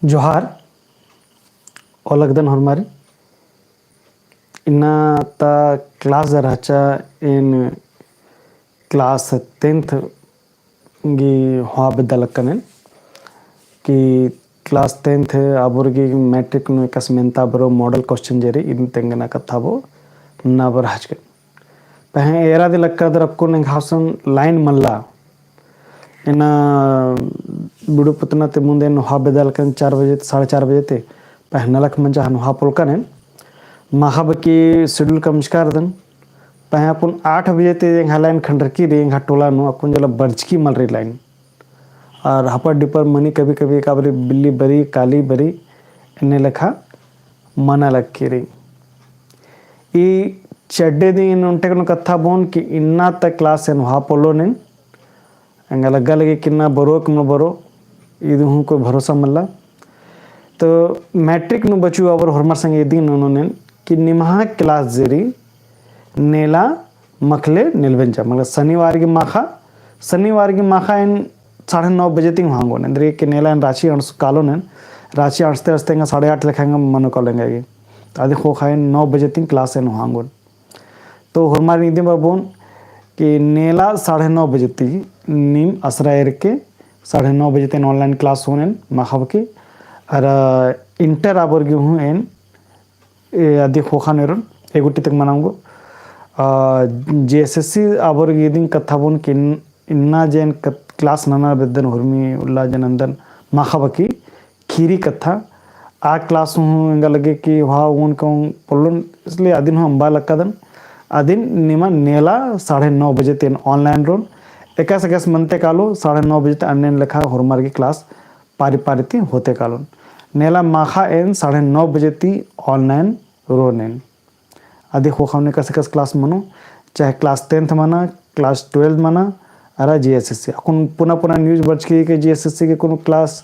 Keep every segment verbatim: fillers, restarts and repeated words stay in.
जोहार, ओलगदन होरमारिन। इन्ना ता class रहचा एन class tenth गी होआ बेद्दा लक्कन एन कि class tenth आबोर गी matric नू एकासे मेन्ता बरो model question जे रई, इदिन तेंगना कत्था बओ नना बरआ रहचकन। पहें एरा दे लक्कदर अक्कुन एंग्है गुसन line मल्ला। एन्ना बिड़ू पुतना ती मुन्द एन होआ बेद्दा लक्कन चार बजे ती, साढ़े चार बजे ती। पहें नलख मंजा हन होआ पोल्लकन एन। माख़ा बकी schedule कमचका रअदन। पहें अक्कुन आठ बजे ती एंग्है line खंडरकी रई एंग्है टोला नू, अक्कुन जला बरचकी मल रई line। और हपर डिपर मनी कभी कभी एकाबारी बिल्ली बरई, काली बरई, एन्ने लेखा मना लग्गी रई। ई चड्डे दिम ओन्टे कत्था बओन कि इन्ना ता class एन होआ पोल्लोन एन, एंगा लग्गा लगी कि इन्ना बरओ कि मल बरओ, इदिन हूँ कोई भरोसा मल्ला। तो matric नू बच्चू आबोर होरमर संगे इदिन ननोन एन कि निम्है class जे रई नेला मखले नेलबेंजा, मतलब शनिवार गी माख़ा, शनिवार गी माख़ा एन साढ़े नौ बजे तिंग होआ ओंगोन, एन्देरगे कि नेला एन राँची अंड़स कालोन एन, राँची अंड़सते अंड़सते एंगा साढ़े आठ लेखा एंगा मनो कालो एंगा गे। तो अदी ख़ोख़ा एन नौ बजे तिंग class एन होआ ओंगोन। तो होरमारिन इदिम बओन कि नेला साढ़े नौ बजे ती नीम असरा एरके साढ़े नौ बजे ती एन online class होओन एन माख़ा बकी। अरा inter आबोर गे हूँ एन ए, अदी ख़ोख़ा नेरोन, एगुट्ठी तक मना ओंगो। आ, JSSC आबोर गे इदिन कत्था बओन कि इन्ना जे एन कत-, class नना बेद्दन होरमी उल्ला जे नन्दन माख़ा बकी खीरी कत्था। आ class हूँ एंगा लग्गे कि होआ ओंगोन का ओंगोन पोल्लोन, इसलिए अदिन हूँ अम्बा लक्कादन। अदिन निमा नेला साढ़े नौ बजे ती एन online रओन। एकासे एकासे मनते कालो साढ़े नौ बजे ती अन्नेन लेखा होरमर गे class पारी पारी ती होते कालोन। नेला माख़ा एन साढ़े नौ बजे ती online रओन एन। अदी ख़ोख़ा नू एकासे एकासे class मनो, चाहे class tenth मना, class twelve मना, अरा JSSC। अक्कुन पुना पुना news बरचकी कि JSSC गे कुनो class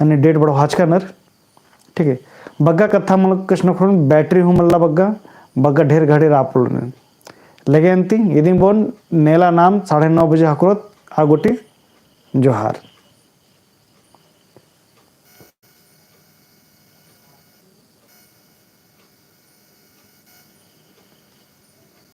हने date बढ़ाचका रअनर। ठीक है, बग्गे कत्था मल कछनखरओन, battery हूँ मल्ला बग्गे, बग्गे ढेर घड़ी रआ पोल्लोन। लेकिन ती इदिन बओन नेला नाम साढ़े नौ बजे ख़क्खरओत, आ गूटी जोहार।